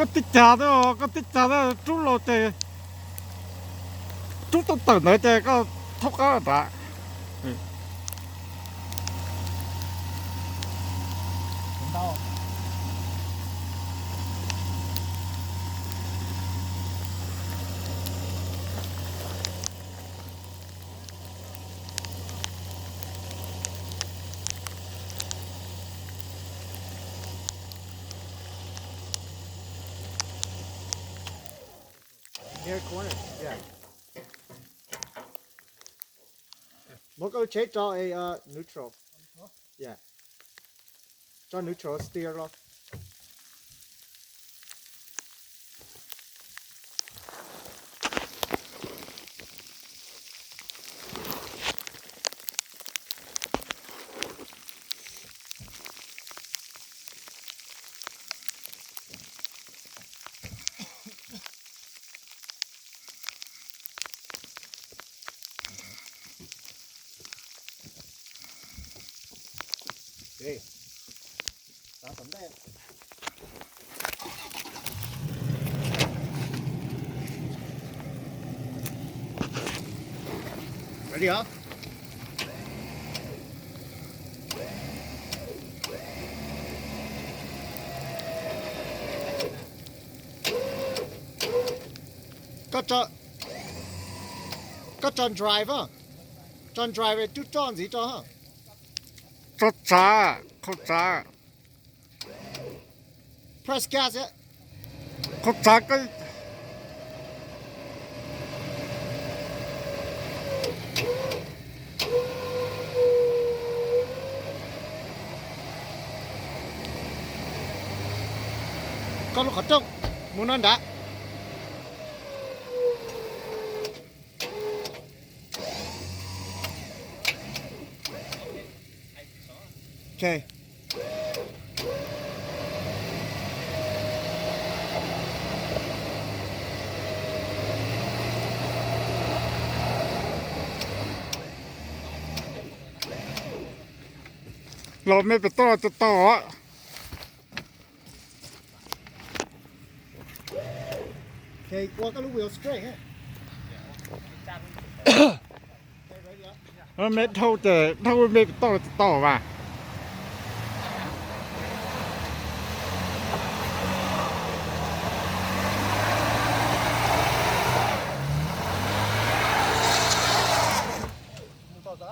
Koj tib cag, koj tib cag rub los ces rub tau tawm ntawd ces koj thaub qab nrad. Near corner, yeah. Muab koj lub tsheb tso e neutral. Yeah. Tso neutral steer los. Ready, hov? Koj tso, koj tso drive, tso drive, tub roj ntxiv rau. Tso tsav, qhau tsav. Press gas. Qhau tsav koj. Koj lub qhov rooj mus no nrad. Ok. Los me pem toj los tau tau. Me dhau ces dhau me pem toj los tau tau mas.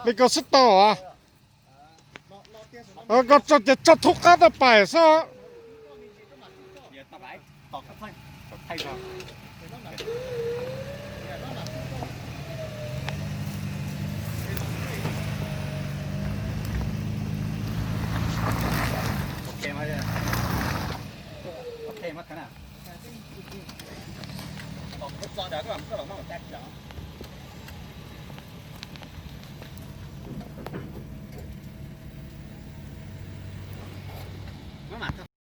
Li koj xub tau os. Koj tso ces tso thoob qab tau pais xwb.